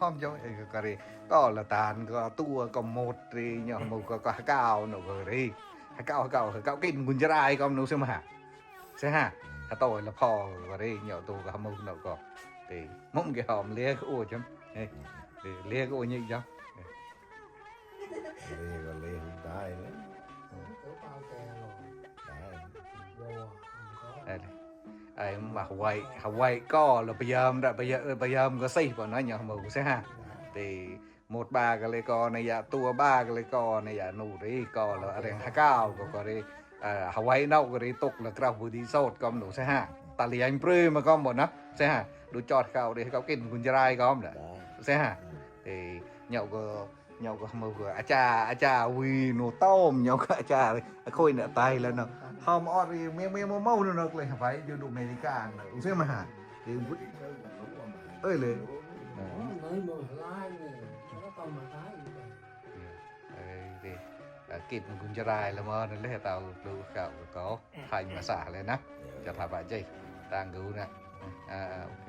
hom cho cái đi có là tàn có tua có một đi nhỏ một có cao nó rồi đi cao kinh quân trai con nó sẽ haถ้าโตแล้วพอก็ได้เหนียวตัวก็มึงเนาะก็ติมุมcái hòm lia cái ô chấm để lia cái ô nhị chấm liaก็เลียได้ ai mà Hawaii có là bây giờ có xây vào nó nhỏ mù sẽ ha thì một ba cái lấy co này dạ tua ba cái lấy co này dạ nụ đấy co là ở ha cao có đi Hawaii nâu cái đi tục là cao vừa đi sốt con nụ sẽ ha ta li anh prê mà con một nó sẽ ha đủ chọt cao để cao kinh quân trai con đó sẽ ha thì nhậu có mù của a cha uy nụ tôm nhậu cả cha khôi nợ tay lên nó hòm ọt thì mê mâu nóเลยphải vô đủ American cũng sẽ mà thì ơiเลยthìกินคุณจะรายแล้วมานั่นแหละเตาดูเขาก็ไทยมาสาเลยนะจะทำอะไรต่างกูนะโอเค